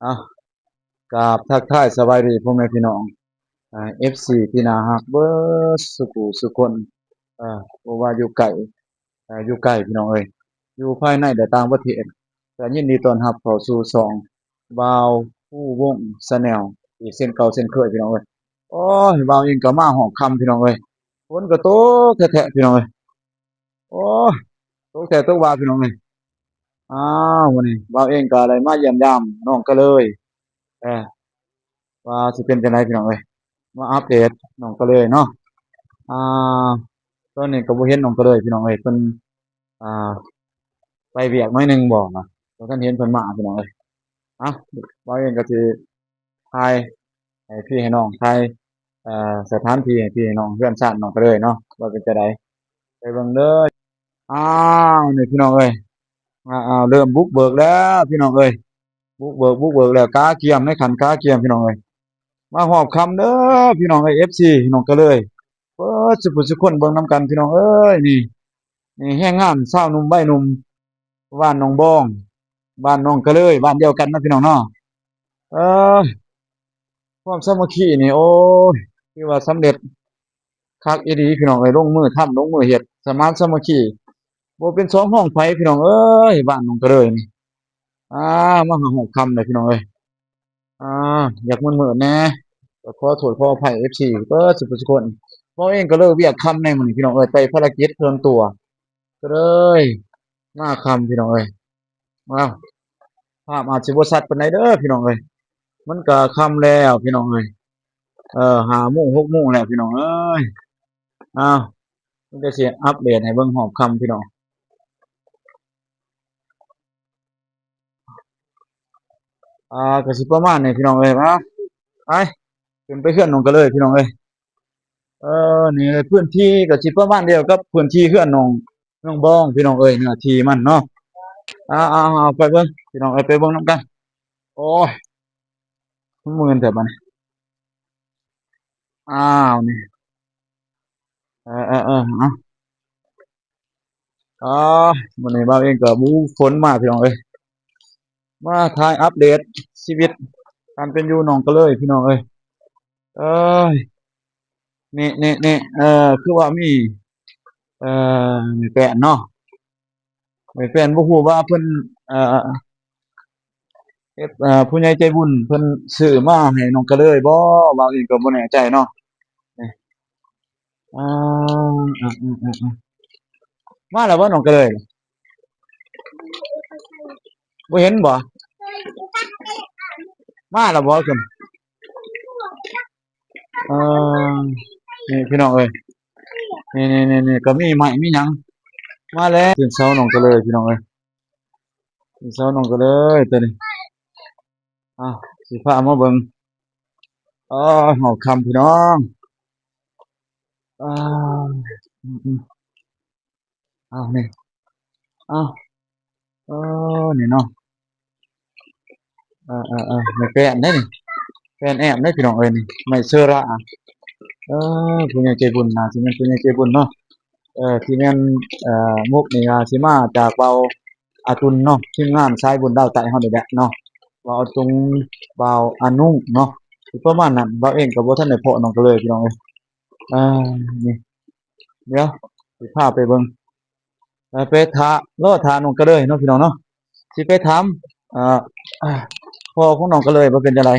ເອົາ ກາບທັກທາຍສະບາຍດີພໍ່ແມ່ພີ່ນ້ອງ ເອັຟຊີ ທີ່ໜ້າຮັກເບິດສູ່ຜູ້ສູ່ຄົນ ບໍ່ວ່າຢູ່ໃກ້ ເອີ ຢູ່ໃກ້ພີ່ນ້ອງເອີຍ ຢູ່ພາຍໃນ ແລະ ຕ່າງປະເທດ ກໍຍິນດີຕ້ອນຮັບເຂົ້າສູ່ຊ່ອງບ່າວພູວົງ Channel ອີກເຊັ່ນເກົ່າເຊັ່ນເຄີຍພີ່ນ້ອງເອີຍ. ໂອ້ຍ ບ່າວເອງກໍມາຮອດຄ່ຳພີ່ນ້ອງເອີຍ ຝົນກໍຕົກແທ້ໆພີ່ນ້ອງເອີຍ. ໂອ້ຍ ຕົກແທ້ຕົກວ່າພີ່ນ້ອງເອີຍ. ອ້າວ ມື້ນີ້ບ່າວເອງກໍໄດ້ມາຢ້ຽມຢາມນ້ອງກະເລີຍ ເອີ ວ່າຊິເປັນຈັ່ງໃດພີ່ນ້ອງເອີຍ ມາອັບເດດນ້ອງກະເລີຍເນາະ. ອ່າ ຕອນນີ້ກໍບໍ່ເຫັນນ້ອງກະເລີຍພີ່ນ້ອງເອີຍ ເພິ່ນ ອ່າ ໄປວຽກໜ້ອຍໜຶ່ງບໍ ບໍ່ທັນເຫັນເພິ່ນມາພີ່ນ້ອງເອີຍ. ເອົ້າ ບ່າວເອງກໍຊິຖ່າຍໃຫ້ພີ່ໃຫ້ນ້ອງ ຖ່າຍ ເອີ ສະຖານທີ່ໃຫ້ພີ່ໃຫ້ນ້ອງ ເຮືອນຊານນ້ອງກະເລີຍເນາະ ວ່າເປັນຈັ່ງໃດ ໄປເບິ່ງເດີ. ອ້າວ ນີ້ພີ່ນ້ອງເອີຍ ອ້າວ ເລີ່ມບຸກເບີກແລ້ວພີ່ນ້ອງເອີຍ ບຸກເບີກ ບຸກເບີກແລ້ວ ກະກຽມ ໃນຂັ້ນກະກຽມພີ່ນ້ອງເອີຍ. ມາຮອບຄ່ຳເດີພີ່ນ້ອງເອີຍ ເອັຟຊີ ນ້ອງກະເລີຍ ເບິດສູ່ຜູ້ສູ່ຄົນເບິ່ງນຳກັນພີ່ນ້ອງເອີຍ. ນີ້ ນີ້ແຮງງານຊາວໜຸ່ມໄວໜຸ່ມ ບ້ານໜອງບອງ ບ້ານນ້ອງກະເລີຍ ບ້ານດຽວກັນເນາະພີ່ນ້ອງເນາະ. ເອີ ຄວາມສາມັກຄີນີ້ ໂອ້ຍ ຖືວ່າສຳເລັດຄັກອີ່ຫຼີພີ່ນ້ອງເອີຍ ລົງມືທຳ ລົງມືເຮັດ ສະໝານສາມັກຄີ ບໍ່ເປັນສອງຮອງໃຜພີ່ນ້ອງເອີຍ ບ້ານນ້ອງກະເລີຍນີ້. ອ່າ ມາຮອດຄ່ຳແລ້ວພີ່ນ້ອງເອີຍ. ອ່າ ຢາກມືດໆແດ່ ກໍຂໍໂທດຂໍອະໄພ ເອັຟຊີ ເບິດສູ່ຜູ້ສູ່ຄົນ. ເຮົາເອງກໍເລີກວຽກຄ່ຳໃນມື້ນີ້ພີ່ນ້ອງເອີຍ ໄປພາລະກິດສ່ວນຕົວ ກໍເລີຍມາຄ່ຳພີ່ນ້ອງເອີຍ. ອ້າວ ພາບອາດຊິບໍ່ຊັດປານໃດເດີພີ່ນ້ອງເອີຍ ມັນກໍຄ່ຳແລ້ວພີ່ນ້ອງເອີຍ. ເອີ ຫ້າໂມງ ຫົກໂມງແລ້ວພີ່ນ້ອງເອີຍ. ອ້າວ ມັນກໍຊິອັບເດດໃຫ້ເບິ່ງຮອບຄ່ຳພີ່ນ້ອງ. ອ່າ ກໍຊິປະມານນີ້ພີ່ນ້ອງເອີຍ. ມາ ໄປ ຂຶ້ນໄປເຮືອນນ້ອງກະເລີຍພີ່ນ້ອງເອີຍ. ເອີ ນີ້ພື້ນທີ່ກໍຊິປະມານດຽວກັບພື້ນທີ່ເຮືອນນ້ອງ ນ້ອງບອງພີ່ນ້ອງເອີຍ ເນື້ອທີ່ມັນເນາະ. ອ່າ ເອົາ ເອົາ ໄປເບິ່ງພີ່ນ້ອງເອີຍ ໄປເບິ່ງນຳກັນ. ໂອ້ຍ ມັນມື່ນແທ້ບາດນີ້. ອ້າວ ນີ້ ເອີ ເອີ ເອີ ເອົາ ອໍ ມື້ນີ້ບ່າວເອງກໍ ໂອ້ ຝົນມາພີ່ນ້ອງເອີຍ ມາຖ່າຍອັບເດດຊີວິດການເປັນຢູ່ນ້ອງກະເລີຍພີ່ນ້ອງເອີຍ. ເອີຍ ນີ້ ນີ້ ນີ້ ເອີ ຄືວ່າມີ ເອີ ແມ່ແປ້ນເນາະ ແມ່ແປ້ນ ບໍ່ຮູ້ວ່າເພິ່ນ ເອີ ເອັຟ ເອີ ຜູ້ໃຫຍ່ໃຈບຸນເພິ່ນຊື້ມາໃຫ້ນ້ອງກະເລີຍບໍ່ ບ່າວເອງກໍບໍ່ແນ່ໃຈເນາະ. ນີ້ ອ່າ ອືມ ມາແລ້ວບໍ່ນ້ອງກະເລີຍ ບໍ່ເຫັນບໍ່ ມາແລ້ວບໍ່ຊັ້ນ? ເອີ ນີ້ພີ່ນ້ອງເອີຍ ນີ້ໆໆ ກໍມີໄມ້ມີຫຍັງມາແລ້ວ. ຕື່ນເຊົ້ານ້ອງກະເລີຍພີ່ນ້ອງເອີຍ ຕື່ນເຊົ້ານ້ອງກະເລີຍ ໂຕນີ້. ອ້າວ ຊິພາມາເບິ່ງ ໂອ້ຍ ຮອດຄ່ຳພີ່ນ້ອງ. ອ້າວ ອືມໆ ອ້າວ ນີ້ ອ້າວ ເອີ ນີ້ເນາະ ເອີໆໆ ໄມ້ແປ້ນເດ້ນີ້ ແປ້ນແອ້ມເດ້ພີ່ນ້ອງເອີຍ ນີ້ໄມ້ເຊີຣາ. ເອີ ຜູ້ໃຫຍ່ໃຈບຸນ ໜ້າຊິແມ່ນຜູ້ໃຫຍ່ໃຈບຸນເນາະ ເອີ ທີ່ແມ່ນ ເອີ ມຸກນີ້ກໍຊິມາຈາກເຜົ່າ ອາຕຸນເນາະ ທີມງານສາຍບຸນລາວໃຕ້ເຮົານີ້ແຫຼະເນາະ ບ່າວອາຕຸນ ບ່າວອານຸເນາະ ປະມານນັ້ນ. ບ່າວເອງກໍບໍ່ທັນໄດ້ພໍ້ນ້ອງກະເລີຍພີ່ນ້ອງເອີຍ. ອ່າ ນີ້ ດຽວຊິພາໄປເບິ່ງ ເອີ ໄປຖ້າ ລໍຖ້ານ້ອງກະເລີຍເນາະພີ່ນ້ອງເນາະ ຊິໄປຖາມ ເອີ ພໍ່ຂອງນ້ອງກະເລີຍວ່າເປັນຈັ່ງໃດ.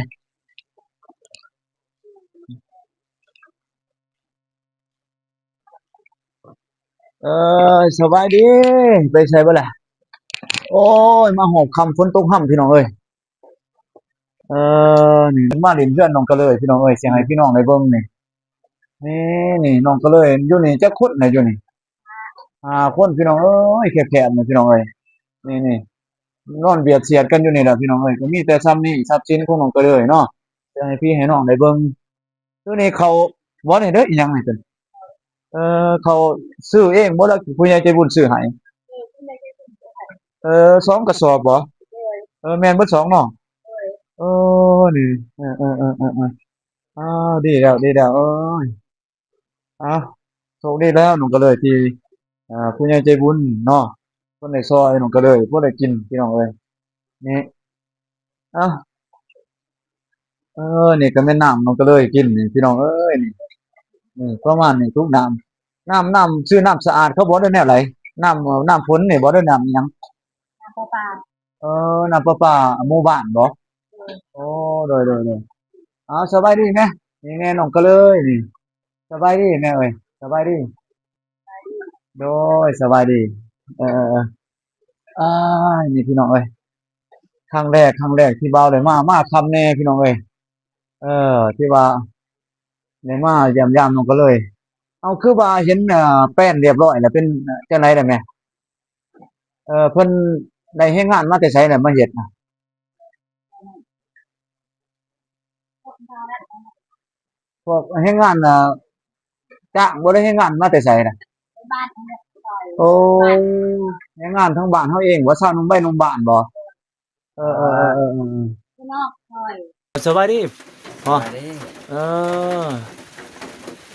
ເອີຍ ສະບາຍດີ ໄປໃສເບິດລະ? ໂອ້ຍ ມາຮອບຄ່ຳຝົນຕົກຮຳພີ່ນ້ອງເອີຍ. ເອີ ນີ້ມາຫຼິ້ນເຮືອນນ້ອງກະເລີຍພີ່ນ້ອງເອີຍ ຊິໃຫ້ພີ່ນ້ອງໄດ້ເບິ່ງນີ້ ນີ້ ນີ້ນ້ອງກະເລີຍຢູ່ນີ້ຈັກຄົນນະ ຢູ່ນີ້ ຫ້າຄົນພີ່ນ້ອງເອີຍ ແຄບໆນີ້ພີ່ນ້ອງເອີຍ ນີ້ໆ ນອນບຽດສຽດກັນຢູ່ນີ້ລະພີ່ນ້ອງເອີຍ ກໍມີແຕ່ຊ່ຳນີ້ ຊັບສິນຂອງນ້ອງກະເລີຍເນາະ ຈະໃຫ້ພີ່ໃຫ້ນ້ອງໄດ້ເບິ່ງ. ໂຕນີ້ເຂົ້າບໍ່ນີ້ເດີ ອີຫຍັງນີ້ເປັນ ເອີ ເຂົ້າຊື້ເອງບໍ່ ຫຼືຜູ້ໃຫຍ່ໃຈບຸນຊື້ໃຫ້? ເອີ ສອງກະສອບບໍ່? ເອີ ແມ່ນເບິດສອງເນາະ ເອີ ນີ້ ເອີໆໆໆ ອ້າວ ດີແລ້ວ ດີແລ້ວ ເອີຍ ອ້າວ ໂຊກດີແລ້ວນ້ອງກະເລີຍທີ່ ເອີ ຜູ້ໃຫຍ່ໃຈບຸນເນາະ ເພິ່ນໄດ້ຊ່ອຍນ້ອງກະເລີຍ ພໍໄດ້ກິນພີ່ນ້ອງເອີຍ ນີ້ ອ້າວ ເອີ ນີ້ກໍແມ່ນນ້ຳ ນ້ອງກໍເລີຍກິນນີ້ ພີ່ນ້ອງເອີຍ ນີ້ ນີ້ປະມານນີ້ ທຸກນ້ຳ ນ້ຳ ນ້ຳ ຊື້ນ້ຳສະອາດເຂົາບໍ່ ຫຼືແນວໃດ? ນ້ຳ ນ້ຳຝົນນີ້ບໍ່ ຫຼືນ້ຳອີ່ຫຍັງ? ນ້ຳປະປາ. ເອີ ນ້ຳປະປາໝູ່ບ້ານບໍ່? ໂດຍ. ໂອ້ ໂດຍໆໆ ເອົາ ສະບາຍດີແມ່ ນີ້ແມ່ນ້ອງກໍເລີຍນີ້ ສະບາຍດີແມ່ເອີຍ ສະບາຍດີ. ໂດຍ ສະບາຍດີ ເອີໆໆ ອ້າຍ ນີ້ພີ່ນ້ອງເອີຍ ຄັ້ງແລກ ຄັ້ງແລກທີ່ບ່າວໄດ້ມາ ມາຄ່ຳແດ່ພີ່ນ້ອງເອີຍ ເອີ ທີ່ວ່າໄດ້ມາຢ້ຽມຢາມນ້ອງກໍເລີຍ. ເອົາ ຄືວ່າເຫັນ ເອີ ແປນຮຽບຮ້ອຍແລ້ວ ເປັນຈັ່ງໃດລະແມ່? ເອີ ເພິ່ນໄດ້ແຮງງານມາແຕ່ໃສລະມາເຮັດນະ? ພວກແຮງງານ ເອີ ຈ້າງບໍ່ໄດ້ ແຮງງານມາແຕ່ໃສນະ? ໂອ້ ແຮງງານທາງບ້ານເຮົາເອງບໍ່? ຊາວໜຸ່ມໄວໜຸ່ມບ້ານບໍ່? ເອີໆໆ ພີ່ນ້ອງ ສະບາຍດີພໍ່. ສະບາຍດີ. ເອີ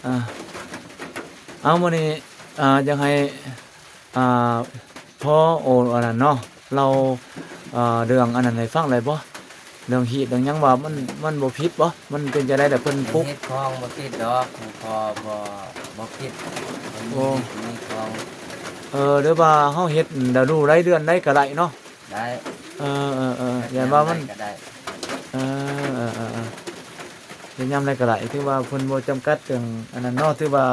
ອ່າ ເອົາ ມື້ນີ້ ອ່າ ຢາກໃຫ້ ອ່າ ພໍ່ໂອ້ ອັນນັ້ນເນາະ ເລົ່າ ເອີ ເລື່ອງອັນນັ້ນໃຫ້ຟັງໄດ້ບໍ່? ເລື່ອງຮີດເລື່ອງຫຍັງວ່າມັນ ມັນບໍ່ຜິດບໍ່? ມັນເປັນຈັ່ງໃດລະເພິ່ນປຸກ? ຮີດຄອງບໍ່ຜິດດອກ ພໍ່ບໍ່ ບໍ່ຜິດ. ໂອ້ ມີຮີດມີຄອງ. ເອີ ຫຼືວ່າເຮົາເຮັດລະດູໃດເດືອນໃດກໍໄດ້ເນາະ? ໄດ້. ເອີໆໆ ຢ້ານວ່າມັນ ໄດ້ ເອີໆໆ ເຮັດຍາມໃດກໍໄດ້ ຖືວ່າເພິ່ນບໍ່ຈຳກັດເລື່ອງອັນນັ້ນເນາະ ຖືວ່າ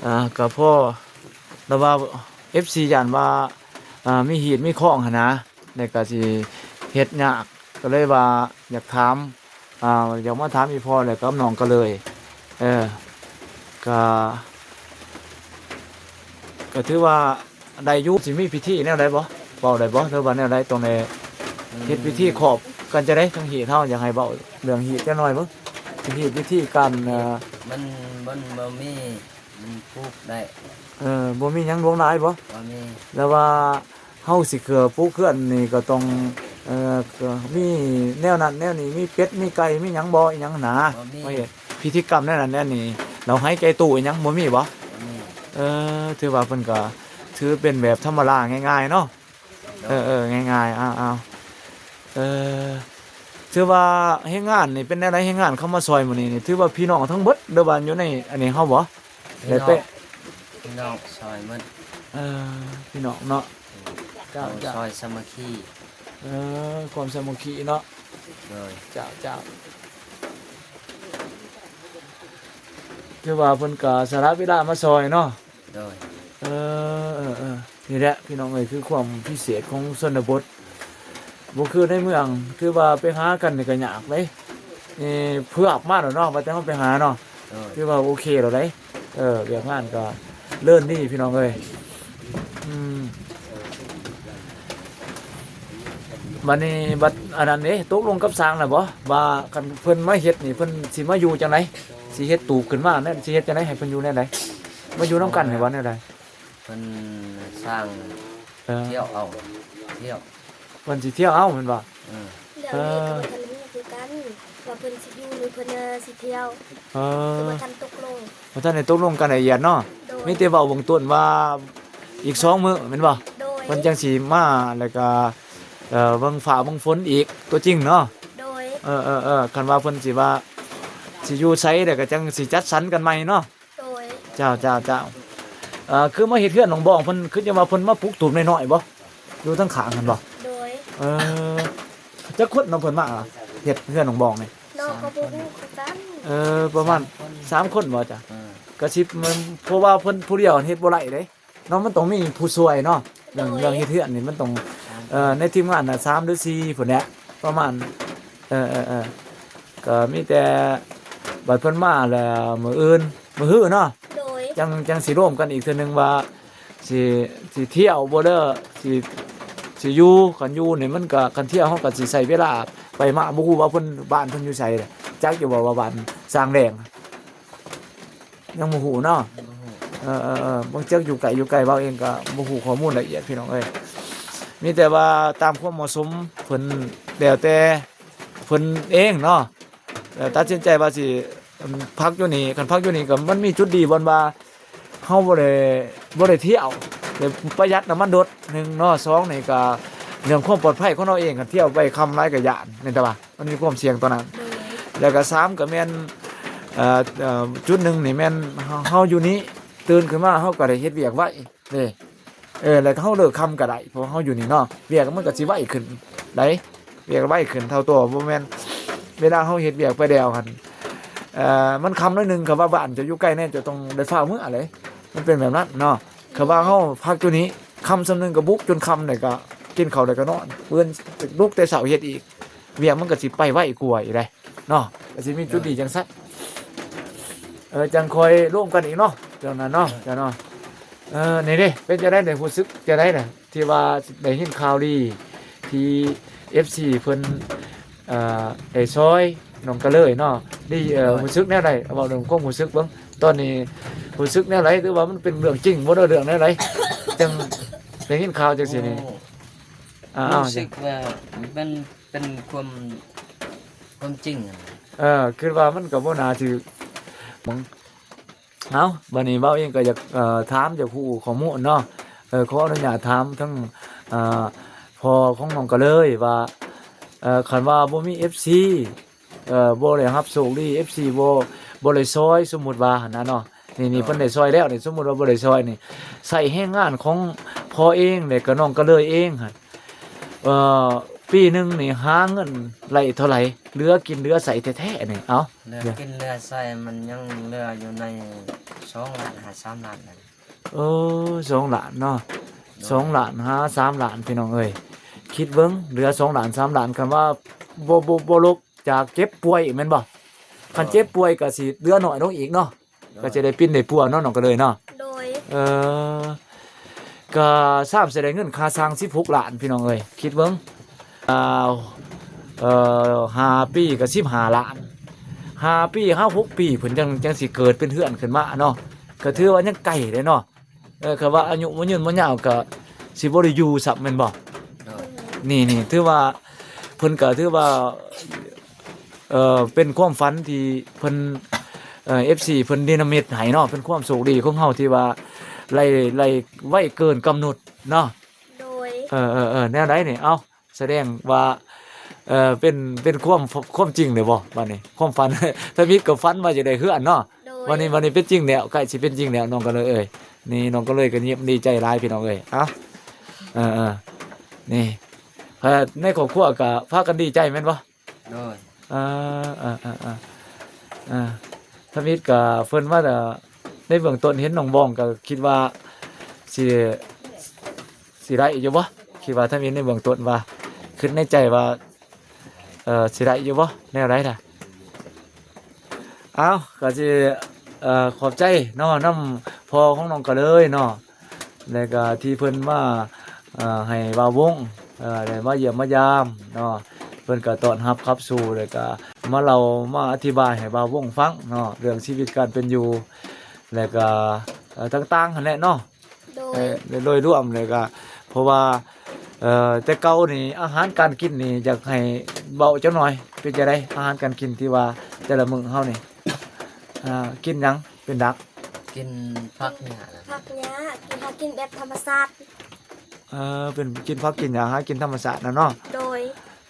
ອ່າ ກໍພໍ ແຕ່ວ່າເອັຟຊີຢ້ານວ່າ ອ່າ ມີຮີດມີຄອງຫັ້ນນະ ແລ້ວກໍຊິເຮັດຍາກ ກໍເລີຍວ່າຢາກຖາມ ອ່າ ຢາກມາຖາມອີ່ພໍ່ ແລ້ວກັບນ້ອງກໍເລີຍ ເອີ ກໍ ກໍຖືວ່າ ໄດ້ຢູ່ ຊິມີພິທີແນວໃດບໍ່? ເວົ້າໄດ້ບໍ່ ຫຼືວ່າແນວໃດ? ຕ້ອງໄດ້ເຮັດພິທີຂອບກັນຈັ່ງໃດ? ທາງຮີດເຮົາຢາກໃຫ້ເວົ້າເລື່ອງຮີດຈັກໜ່ອຍເບິ່ງ ພິທີ ພິທີການ ເອີ ມັນ ມັນບໍ່ມີ ມັນປູກໄດ້. ເອີ ບໍ່ມີຫຍັງຫຼວງຫຼາຍບໍ່? ບໍ່ມີ. ແລ້ວວ່າເຮົາຊິເຄືອປູກເຮືອນນີ້ກໍຕ້ອງ ເອີ ກໍມີແນວນັ້ນແນວນີ້ ມີເປັດມີໄກ່ມີຫຍັງບໍ່ ອີ່ຫຍັງນະ? ບໍ່ມີ. ມາເຮັດພິທີກຳແນວນັ້ນແນວນີ້ ເຮົາໃຫ້ໄກ່ຕູ້ອີ່ຫຍັງ ບໍ່ມີບໍ່? ບໍ່ມີ. ເອີ ຖືວ່າເພິ່ນກໍ ຖືເປັນແບບທຳມະດາງ່າຍໆເນາະ. ເອີໆ ງ່າຍໆ ອ້າວໆ ເອີ ຖືວ່າແຮງງານນີ້ເປັນແນວໃດ? ແຮງງານເຂົ້າມາຊ່ອຍມື້ນີ້ນີ້ ຖືວ່າພີ່ນ້ອງທັງເບິດ ຫຼືວ່າຢູ່ໃນອັນນີ້ເຮົາບໍ່? ພີ່ນ້ອງ ແລ້ວແຕ່ ພີ່ນ້ອງຊ່ອຍໝົດ. ເອີ ພີ່ນ້ອງເນາະ. ເຈົ້າ ເຈົ້າ ຊ່ອຍສາມັກຄີ. ເອີ ຄວາມສາມັກຄີເນາະ. ໂດຍ. ເຈົ້າ ເຈົ້າ ຖືວ່າເພິ່ນກໍສະຫຼະເວລາມາຊ່ອຍເນາະ. ໂດຍ. ເອີ ເອີ ເອີ ນີ້ແຫຼະພີ່ນ້ອງເອີຍ ຄືຄວາມພິເສດຂອງຊົນນະບົດ ບໍ່ຄືໃນເມືອງ ຄືວ່າໄປຫາກັນນີ້ກໍຍາກເດ້. ເອີ ເພື່ອອອກມາແລ້ວເນາະ ວ່າແຕ່ເຮົາໄປຫາເນາະ. ໂດຍ. ຄືວ່າໂອເຄແລ້ວເດ້. ເອີ ວຽກງານກໍເລີນດີພີ່ນ້ອງເອີຍ. ອືມ ບັດນີ້ ບັດອັນນັ້ນເດ້ ຕົກລົງກັບຊ່າງແລ້ວບໍ່ ວ່າຄັນເພິ່ນມາເຮັດນີ້ ເພິ່ນຊິມາຢູ່ຈັ່ງໃດ? ຊິເຮັດຕູບຂຶ້ນມາແນວ ຊິເຮັດຈັ່ງໃດໃຫ້ເພິ່ນຢູ່ແນວໃດ? ມາຢູ່ນຳກັນນີ້ບໍ່ ແນວໃດ? ເພິ່ນສ້າງ ເອີ ທ່ຽວເອົາ ທ່ຽວ ເພິ່ນຊິທ່ຽວເອົາແມ່ນບໍ່? ເອີ ດຽວນີ້ກໍບໍ່ທັນຮູ້ຄືກັນວ່າເພິ່ນຊິຢູ່ ຫຼືເພິ່ນຊິທ່ຽວ. ເອີ ຄືບໍ່ທັນຕົກລົງ ບໍ່ທັນໄດ້ຕົກລົງກັນລະອຽດເນາະ. ໂດຍ. ມີແຕ່ເວົ້າເບື້ອງຕົ້ນວ່າອີກສອງມື້ແມ່ນບໍ່? ໂດຍ. ເພິ່ນຈັ່ງຊິມາ ແລ້ວກໍ ເອີ ເບິ່ງຟ້າເບິ່ງຝົນອີກຕົວຈິງເນາະ. ໂດຍ. ເອີໆໆ ຄັນວ່າເພິ່ນຊິວ່າຊິຢູ່ໃສ ແລ້ວກໍຈັ່ງຊິຈັດສັນກັນໃໝ່ເນາະ. ໂດຍ. ເຈົ້າໆໆ ເອີ ຄືມາເຮັດເຮືອນນ້ອງບອງ ເພິ່ນຄືຈັ່ງວ່າເພິ່ນມາປຸກຕູບນ້ອຍໆບໍ່? ຢູ່ທາງຂ້າງຫັ້ນບໍ່? ໂດຍ. ເອີ ຈັກຄົນເນາະເພິ່ນມາເຮັດເຮືອນນ້ອງບອງນີ້? ນ້ອງກໍບໍ່ຮູ້ຄືກັນ. ເອີ ປະມານສາມຄົນ ສາມຄົນບໍ່ຈະ? ເອີ ກໍຊິ ເພາະວ່າເພິ່ນຜູ້ດຽວເຮັດບໍ່ໄດ້ເດ້. ເນາະ ມັນຕ້ອງມີຜູ້ຊ່ວຍເນາະ ເລື່ອງ ໂດຍ ເລື່ອງເຮັດເຮືອນນີ້ມັນຕ້ອງ ເອີ ໃນທີມງານນະ ສາມຫຼືສີ່ພຸ້ນແຫຼະ ປະມານ ເອີໆໆ ກໍມີແຕ່ບັດເພິ່ນມາແລ້ວມື້ອື່ນ ມື້ຮືເນາະ ໂດຍ ຈັ່ງ ຈັ່ງຊິລວມກັນອີກເທື່ອໜຶ່ງວ່າ ຊິ ຊິທ່ຽວບໍ່ເດີ ຊິ ຊິຢູ່ ຄັນຢູ່ນີ້ມັນກໍ ຄັນທ່ຽວເຮົາກໍຊິໃຊ້ເວລາໄປມາ ບໍ່ຮູ້ວ່າເພິ່ນ ບ້ານເພິ່ນຢູ່ໃສ ຈັກຢູ່ບໍ່ວ່າບ້ານຊ່າງແດງ? ຍັງບໍ່ຮູ້ເນາະ. ຍັງບໍ່ຮູ້. ເອີໆໆ ບາງເທື່ອຢູ່ໄກ ຢູ່ໄກ ເວົ້າເອງກໍບໍ່ຮູ້ຂໍ້ມູນລະອຽດ ພີ່ນ້ອງເອີຍ. ມີແຕ່ວ່າຕາມຄວາມເໝາະສົມ ເພິ່ນ ແລ້ວແຕ່ເພິ່ນເອງເນາະ ແລ້ວຕັດສິນໃຈວ່າຊິ ອືມ ພັກຢູ່ນີ້. ຄັນພັກຢູ່ນີ້ກໍມັນມີຈຸດດີບ່ອນວ່າເຮົາບໍ່ໄດ້ ບໍ່ໄດ້ທ່ຽວ ແລະ ປະຢັດນ້ຳມັນລົດ ໜຶ່ງເນາະ. ສອງນີ້ກໍເລື່ອງຄວາມປອດໄພຂອງເຮົາເອງ ຄັນທ່ຽວໄປຄ່ຳຫຼາຍກໍຢ້ານ ແມ່ນແຕ່ວ່າ ມັນມີຄວາມສ່ຽງຕອນນັ້ນ. ໂດຍ. ແລ້ວກໍສາມກໍແມ່ນ ເອີ ເອີ ຈຸດໜຶ່ງນີ້ແມ່ນເຮົາ ເຮົາຢູ່ນີ້ ຕື່ນຂຶ້ນມາເຮົາກໍໄດ້ເຮັດວຽກໄວເດ້ ເອີ ແລ້ວກໍເຮົາເລີກຄ່ຳກໍໄດ້ ເພາະວ່າເຮົາຢູ່ນີ້ເນາະ ວຽກມັນກໍຊິໄວຂຶ້ນໄດ໋ ວຽກໄວຂຶ້ນເທົ່າຕົວ ບໍ່ແມ່ນເວລາເຮົາເຮັດວຽກໄປແລ້ວຫັ້ນ ເອີ ມັນຄ່ຳໜ້ອຍໜຶ່ງ ຄັນວ່າບ້ານເຈົ້າຢູ່ໄກແດ່ ເຈົ້າຕ້ອງໄດ້ຟ້າວເມືອເລີຍ ມັນເປັນແບບນັ້ນເນາະ ຄັນວ່າເຮົາພັກຢູ່ນີ້ ຄ່ຳສ່ຳໜຶ່ງກໍບຸກຈົນຄ່ຳ ແລ້ວກໍກິນເຂົ້າ ແລ້ວກໍນອນ ມື້ອື່ນລຸກແຕ່ເຊົ້າເຮັດອີກ ວຽກມັນກໍຊິໄປໄວກວ່າອີກເດ້ເນາະ ກໍຊິມີຈຸດດີຈັ່ງຊັ້ນ ເອີ ຈັ່ງຄ່ອຍລົມກັນອີກເນາະ ຈັ່ງນັ້ນເນາະ ເຈົ້າເນາະ ເອີ ນີ້ເດ້ ເປັນຈັ່ງໃດ ໄດ້ຮູ້ສຶກຈັ່ງໃດນະ ທີ່ວ່າໄດ້ຍິນຂ່າວດີ ທີ່ເອັຟຊີເພິ່ນ ເອີ ໄດ້ຊ່ອຍນ້ອງກະເລີຍເນາະ ດີ ເອີ ໂດຍ ຮູ້ສຶກແນວໃດ ເວົ້າເລື່ອງຄວາມຮູ້ສຶກເບິ່ງ ຕອນນີ້ຮູ້ສຶກແນວໃດ ຫຼືວ່າມັນເປັນເລື່ອງຈິງບໍ່ ຫຼືເລື່ອງແນວໃດ ຈັ່ງໄດ້ຍິນຂ່າວຈັ່ງຊີ້ນີ້ ໂອ້ ອາ ຮູ້ສຶກວ່າມັນເປັນຄວາມ ຄວາມຈິງຫັ້ນ ເອີ ຄິດວ່າມັນກໍບໍ່ໜ້າຖືກ ເອົ້າ ບາດນີ້ບ່າວເອງກໍຢາກ ເອີ ຖາມ ຢາກຮູ້ຂໍ້ມູນເນາະ ເອີ ຂໍອະນຸຍາດຖາມທັງ ເອີ ພໍ່ຂອງນ້ອງກະເລີຍວ່າ ເອີ ຄັນວ່າບໍ່ມີເອັຟຊີ ເອີ ບໍ່ໄດ້ຮັບໂຊກດີ ເອັຟຊີ ບໍ່ ບໍ່ໄດ້ຊ່ອຍ ສົມມຸດວ່າຫັ້ນນະເນາະ ນີ້ ນີ້ ໂດຍ ເພິ່ນໄດ້ຊ່ອຍແລ້ວນີ້ ສົມມຸດວ່າບໍ່ໄດ້ຊ່ອຍນີ້ ໃຊ້ແຮງງານຂອງພໍ່ເອງ ແລ້ວກໍນ້ອງກະເລີຍເອງຫັ້ນ ເອີ ປີໜຶ່ງນີ້ຫາເງິນໄດ້ເທົ່າໃດ ເຫຼືອກິນເຫຼືອໃຊ້ແທ້ໆນີ້ ເອົ້າ ເຫຼືອກິນເຫຼືອໃຊ້ ມັນຍັງເຫຼືອຢູ່ໃນສອງລ້ານຫາສາມລ້ານນັ້ນ ໂອ້ ສອງລ້ານເນາະ ໂດຍ ສອງລ້ານຫາສາມລ້ານ ພີ່ນ້ອງເອີຍ ຄິດເບິ່ງ ເຫຼືອສອງລ້ານສາມລ້ານ ຄັນວ່າບໍ່ ບໍ່ ບໍ່ລົບຈາກເຈັບປ່ວຍແມ່ນບໍ່? ຄັນເຈັບປ່ວຍກໍຊິເຫຼືອໜ້ອຍລົງອີກເນາະ ໂດຍ ກໍຈະໄດ້ປິ່ນໄດ້ປົວເນາະ ນ້ອງກະເລີຍເນາະ ໂດຍ ເອີ ກໍຊ້ຳຊິໄດ້ເງິນຄ່າສ້າງສິບຫົກລ້ານ ພີ່ນ້ອງເອີຍ ຄິດເບິ່ງ ອ່າ ເອີ ຫ້າປີກໍສິບຫ້າລ້ານ ຫ້າປີ ຫ້າຫົກປີ ເພິ່ນຈັ່ງ ຈັ່ງຊິເກີດເປັນເຮືອນຂຶ້ນມາເນາະ ກໍຖືວ່າຍັງໄກເດ້ເນາະ ເອີ ຄັນວ່າອາຍຸບໍ່ຍືນບໍ່ຍາວກໍຊິບໍ່ໄດ້ຢູ່ຊ້ຳແມ່ນບໍ່? ໂດຍ ນີ້ ນີ້ ຖືວ່າ ເພິ່ນກໍຖືວ່າ ເອີ ເປັນຄວາມຝັນທີ່ເພິ່ນ ເອີ ເອັຟຊີ ເພິ່ນນິລະມິດໃຫ້ເນາະ ເປັນຄວາມໂຊກດີຂອງເຮົາທີ່ວ່າໄລ່ ໄລ່ໄວເກີນກຳນົດເນາະ ໂດຍ ເອີ ເອີ ເອີ ແນວໃດນີ້ ເອົ້າ ສະແດງວ່າ ເອີ ເປັນ ເປັນຄວາມ ຄວາມຈິງເລີຍບໍ່? ບາດນີ້ຄວາມຝັນ ທຳອິດກໍຝັນວ່າຈະໄດ້ເຮືອນເນາະ ໂດຍ ບາດນີ້ ບາດນີ້ເປັນຈິງແລ້ວ ໃກ້ຊິເປັນຈິງແລ້ວ ນ້ອງກະເລີຍເອີຍ ນີ້ ນ້ອງກະເລີຍກໍຍິ້ມດີໃຈຫຼາຍ ພີ່ນ້ອງເອີຍ ເອົ້າ ເອີ ເອີ ນີ້ ເອີ ໃນຄອບຄົວກໍພາກັນດີໃຈແມ່ນບໍ່? ໂດຍ ເອີ ເອີ ທຳອິດກໍເພິ່ນວ່າ ໃນເບື້ອງຕົ້ນເຫັນນ້ອງບອງກໍຄິດວ່າຊິ ຊິໄດ້ຢູ່ບໍ່? ຄິດວ່າທຳອິດໃນເບື້ອງຕົ້ນວ່າ ຄິດໃນໃຈວ່າ ເອີ ຊິໄດ້ຢູ່ບໍ່? ແນວໃດລະ? ເອົ້າ ກໍຊິ ເອີ ຂອບໃຈເນາະ ນຳພໍ່ຂອງນ້ອງກະເລີຍເນາະ ແລ້ວກໍທີ່ເພິ່ນມາ ເອີ ໃຫ້ບ່າວວົງ ເອີ ໄດ້ມາຢ້ຽມມາຢາມເນາະ ເພິ່ນກໍຕ້ອນຮັບຂັບສູ່ ແລ້ວກໍມາເລົ່າມາອະທິບາຍໃຫ້ບ່າວວົງຟັງເນາະ ເລື່ອງຊີວິດການເປັນຢູ່ ແລ້ວກໍ ເອີ ຕ່າງໆຫັ້ນແຫຼະເນາະ ໂດຍ ເອີ ໂດຍລວມແລ້ວກໍ ເພາະວ່າ ເອີ ແຕ່ເກົ່ານີ້ອາຫານການກິນນີ້ ຢາກໃຫ້ເວົ້າຈັກໜ່ອຍ ເປັນຈັ່ງໃດ ອາຫານການກິນທີ່ວ່າແຕ່ລະມື້ເຮົານີ້ ເອີ ກິນຫຍັງເປັນຫຼັກ? ກິນຜັກຫຍ້າ ຜັກຫຍ້າ ກິນ ຫາກິນແບບທຳມະຊາດ ເອີ ເປັນກິນຜັກກິນຫຍ້າ ຫາກິນທຳມະຊາດນະເນາະ ໂດຍ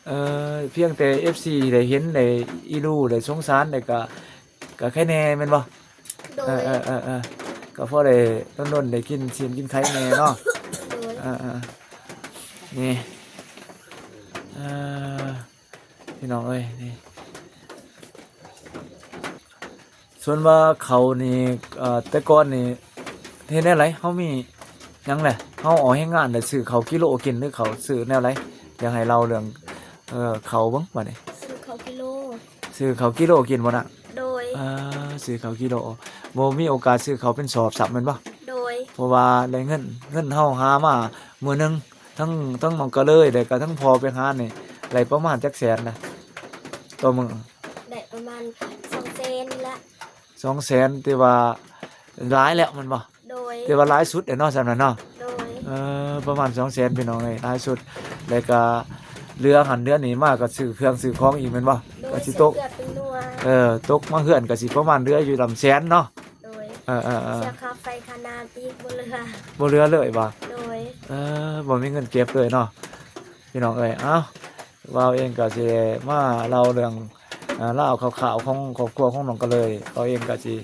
ເອີ ພຽງແຕ່ເອັຟຊີໄດ້ເຫັນ ໄດ້ອີດູ ໄດ້ສົງສານ ໄດ້ກະ ກະໄຄແດ່ແມ່ນບໍ່? ໂດຍ ເອີ ເອີ ເອີ ເອີ ກໍພໍໄດ້ດົນໆໄດ້ກິນຊີ້ນກິນໄຂ່ແດ່ເນາະ ໂດຍ ເອີ ເອີ ນີ້ ເອີ ພີ່ນ້ອງເອີຍ ນີ້ ສ່ວນວ່າເຂົ້ານີ້ ເອີ ແຕ່ກ່ອນນີ້ເຮັດແນວໃດ? ເຮົາມີຫຍັງແຫຼະ? ເຮົາອອກແຮງງານແລ້ວຊື້ເຂົ້າກິໂລກິນ ຫຼືເຂົ້າຊື້ແນວໃດ? ຢາກໃຫ້ເລົ່າເລື່ອງ ເອີ ເຂົ້າເບິ່ງບາດນີ້ ຊື້ເຂົ້າກິໂລ ຊື້ເຂົ້າກິໂລກິນບໍ່ນະ? ໂດຍ ເອີ ຊື້ເຂົ້າກິໂລ ບໍ່ມີໂອກາດຊື້ເຂົ້າເປັນສອບຊ້ຳແມ່ນບໍ່? ໂດຍ ເພາະວ່າໄດ້ເງິນ ເງິນເຮົາຫາມາມື້ໜຶ່ງ ທັງ ທັງນ້ອງກະເລີຍ ແລ້ວກະທັງພໍ່ໄປຫານີ້ ໄດ້ປະມານຈັກແສນນະ ຕໍ່ມື້? ໄດ້ປະມານສອງແສນນີ້ລະ ສອງແສນ ຖືວ່າຫຼາຍແລ້ວແມ່ນບໍ່? ໂດຍ ຖືວ່າຫຼາຍສຸດແລ້ວເນາະ ສ່ຳນັ້ນເນາະ ໂດຍ ເອີ ປະມານສອງແສນ ພີ່ນ້ອງເອີຍ ຫຼາຍສຸດ ແລ້ວກະເຫຼືອຫັ້ນເຫຼືອນີ້ມາ ກໍຊື້ເຄື່ອງຊື້ຂອງອີກແມ່ນບໍ່? ໂດຍ ກໍຊິຕົກ ຊື້ເຄື່ອງເປັນໜ່ວຍ ເອີ ຕົກມາເຮືອນກໍຊິປະມານເຫຼືອຢູ່ລຳແສນເນາະ ໂດຍ ເອີ ເອີ ເອີ ເສຍຄ່າໄຟຄ່ານ້ຳອີກ ບໍ່ເຫຼືອ ບໍ່ເຫຼືອເລີຍບໍ່? ໂດຍ ເອີ ບໍ່ມີເງິນເກັບເລີຍເນາະ ພີ່ນ້ອງເອີຍ ເອົ້າ ບ່າວເອງກໍຊິມາເລົ່າເລື່ອງ ອ່າ ລາວຂ່າວໆຂອງຄອບຄົວຂອງນ້ອງກະເລີຍ. ເຮົາເອງກໍຊິ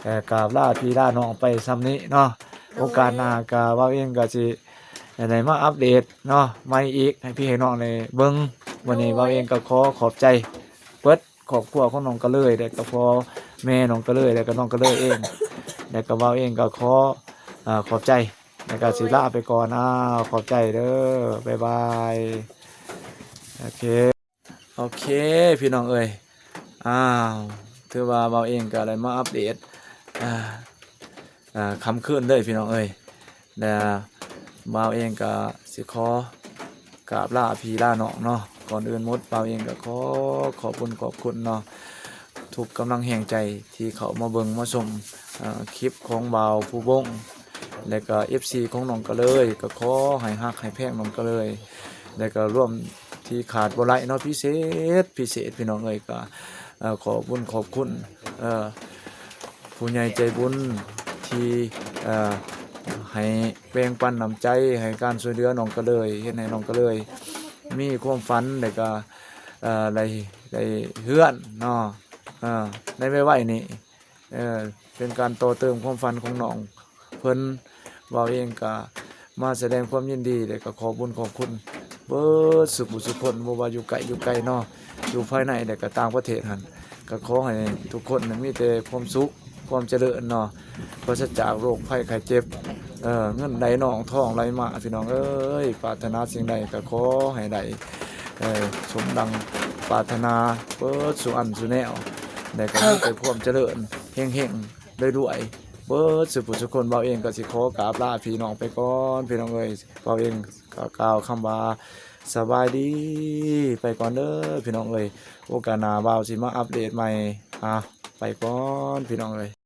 ເອີ ກາບລາພີ່ລານ້ອງໄປສ່ຳນີ້ເນາະ. ໂດຍ ໂອກາດໜ້າກໍເຮົາເອງກໍຊິໄດ້ມາອັບເດດເນາະ ໃໝ່ອີກ ໃຫ້ພີ່ໃຫ້ນ້ອງໄດ້ເບິ່ງ. ວັນນີ້ ໂດຍ ເຮົາເອງກໍຂໍຂອບໃຈເບິດຄອບຄົວຂອງນ້ອງກະເລີຍ ແລະກໍພໍ່ແມ່ນ້ອງກະເລີຍ ແລະກໍນ້ອງກະເລີຍເອງ ແລະກໍເຮົາເອງກໍຂໍ ເອີ ຂອບໃຈ ແລ້ວກໍຊິລາໄປກ່ອນ. ອ້າວ ຂອບໃຈເດີ ບາຍບາຍ. ໂອເຄ ໂອເຄ ພີ່ນ້ອງເອີຍ ອ້າວ ຖືວ່າບ່າວເອງກໍໄດ້ມາອັບເດດ ອ່າ ອ່າ ຄ່ຳຄືນເລີຍພີ່ນ້ອງເອີຍ ແລະບ່າວເອງກໍຊິຂໍກາບລາພີ່ລານ້ອງເນາະ. ກ່ອນອື່ນໝົດ ບ່າວເອງກໍຂໍຂອບບຸນຂອບຄຸນເນາະ ທຸກກຳລັງແຮງໃຈທີ່ເຂົ້າມາເບິ່ງມາຊົມ ເອີ ຄລິບຂອງບ່າວພູວົງ ແລະກໍເອັຟຊີຂອງນ້ອງກະເລີຍ ກໍຂໍໃຫ້ຮັກໃຫ້ແພງນ້ອງກະເລີຍ ແລະກໍລວມທີ່ຂາດບໍ່ໄດ້ເນາະ ພິເສດ ພິເສດ ພີ່ນ້ອງເອີຍ ກໍ ເອີ ຂອບບຸນຂອບຄຸນ ເອີ ຜູ້ໃຫຍ່ໃຈບຸນທີ່ ເອີ ໃຫ້ແບ່ງປັນນ້ຳໃຈ ໃຫ້ການຊ່ວຍເຫຼືອນ້ອງກະເລີຍ ເຮັດໃຫ້ນ້ອງກະເລີຍມີຄວາມຝັນ ແລະກໍ ເອີ ໄດ້ ໄດ້ເຮືອນເນາະ ເອີ ໃນໄວໆນີ້ ເອີ ເປັນການຕໍ່ເຕີມຄວາມຝັນຂອງນ້ອງເພິ່ນ. ບ່າວເອງກະມາສະແດງຄວາມຍິນດີ ແລະກະຂອບບຸນຂອບຄຸນເບິດສູ່ຜູ້ສູ່ຄົນ ບໍ່ວ່າຢູ່ໃກ້ຢູ່ໄກເນາະ ຢູ່ພາຍໃນ ແລະກະຕ່າງປະເທດຫັ້ນ ກະຂໍໃຫ້ທຸກຄົນນັ້ນມີແຕ່ຄວາມສຸກ ຄວາມຈະເລີນເນາະ ປາສະຈາກໂລກໄພໄຂ້ເຈັບ ເອີ ເງິນໄຫຼນອງ ທອງໄຫຼມາ ພີ່ນ້ອງເອີຍ. ປາດຖະໜາສິ່ງໃດກໍຂໍໃຫ້ໄດ້ ເອີ ສົມດັ່ງປາດຖະໜາເບິດສູ່ອັນສູ່ແນວ ແລະກໍມີແຕ່ຄວາມຈະເລີນ ເຮັງໆ ລວຍໆ ເບິດສູ່ຜູ້ສູ່ຄົນ. ບ່າວເອງກໍຊິຂໍກາບລາພີ່ນ້ອງໄປກ່ອນ ພີ່ນ້ອງເອີຍ. ບ່າວເອງກໍກ່າວຄຳວ່າ ສະບາຍດີ ໄປກ່ອນເດີພີ່ນ້ອງເອີຍ. ໂອກາດໜ້າບ່າວຊິມາອັບເດດໃໝ່. ອ່າ ໄປກ່ອນພີ່ນ້ອງເອີຍ.